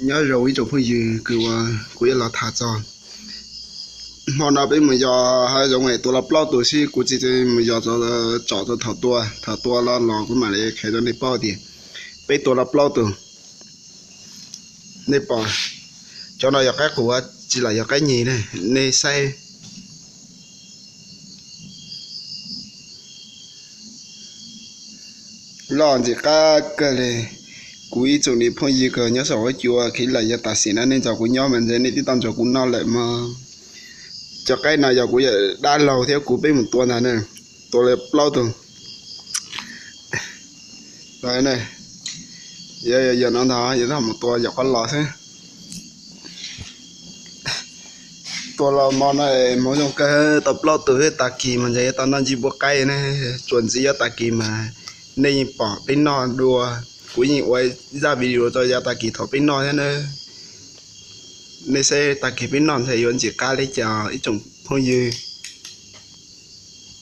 Nyob zoo ib tsoom phooj ywg, kuv yuav los tham txog hmo no peb mus yos hav zoov es tua los plaub tus xwb, kuv tsis mus yos tsom txog thaum tua, thaum tua los los kuv mam li qhia rau nej paub tias peb tua los plaub tus. Nej pom, cov no yog qaib qus tsis los yog qaib nyig ne, nej saib. Loj ntxim qab kawg li. Kuv ib tsoom niam phooj ywg nyob saum huab cua, kev lawm yog tam sim no nej nrog kuv nyob mas ntshe nej twb tau nrog kuv noj lawm mog. Cov qaib no yog kuv yawm dab laug thiab kuv peb mus tua ntag na, tua li plaub tus. Yog no ntag, yog mus tua yog qhov los xwb. Tua los hmo no hmoov zoo kawg, tau plaub tus thiab, tag kis mas ntshe yuav tau noj ntsej muag qaib ne. Txuas ntxiv yav tag kis mas nej yeej pom peb noj dua, kuv yeej ua zaj video rau yav tag kis thaum peb noj thiab na. Nej saib tag kis peb noj ntshe yuav ntxim qab li cas ib tsoom phooj ywg.